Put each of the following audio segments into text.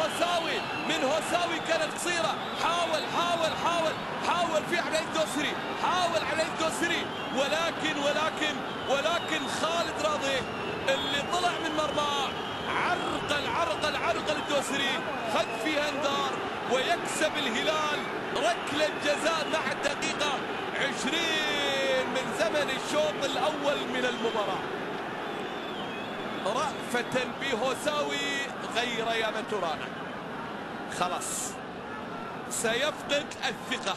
هوساوي، من هوساوي كانت قصيرة، حاول حاول حاول حاول في عبد العزيز الدوسري، حاول عبد العزيز الدوسري، ولكن ولكن ولكن خالد راضي اللي طلع من مرماه عرقل عرقل عرقل الدوسري، خد فيها انذار ويكسب الهلال ركلة جزاء مع الدقيقة 20 من زمن الشوط الأول من المباراة. رأفة بهوساوي غير يا ماتورانا، خلاص سيفقد الثقة.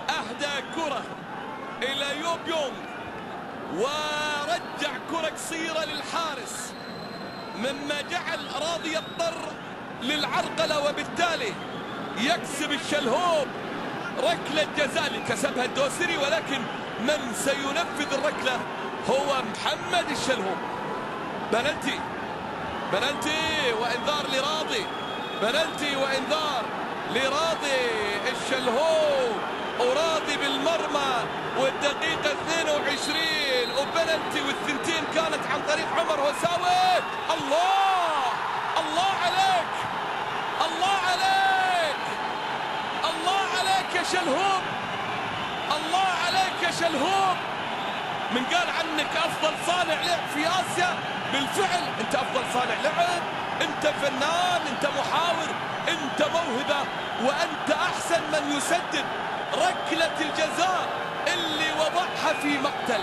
أهدى كرة إلى يوبيونغ ورجع كرة قصيرة للحارس، مما جعل راضي يضطر للعرقلة، وبالتالي يكسب الشلهوب ركلة جزاء اللي كسبها الدوسري، ولكن من سينفذ الركلة هو محمد الشلهوب. بلنتي، بلنتي وإنذار لراضي، بلنتي وإنذار لراضي الشلهوب، وراضي بالمرمى والدقيقة 22 وبلنتي، والثنتين كانت عن طريق عمر هوساوي. الله الله عليك، الله عليك، الله عليك يا شلهوب، الله عليك يا شلهوب. من قال عنك أفضل صانع لعب في آسيا، بالفعل أنت أفضل صانع لعب، أنت فنان، أنت محاور، أنت موهبة، وأنت أحسن من يسدد ركلة الجزاء اللي وضعها في مقتل،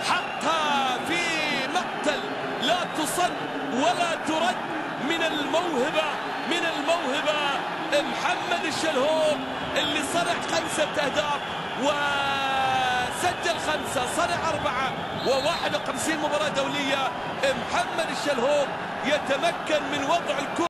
حطها في مقتل لا تصد ولا ترد. من الموهبة، من الموهبة محمد الشلهوب اللي صنع 5 أهداف وسجل 5، صنع 4 و51 مباراة دولية. محمد الشلهوب يتمكن من وضع الكرة.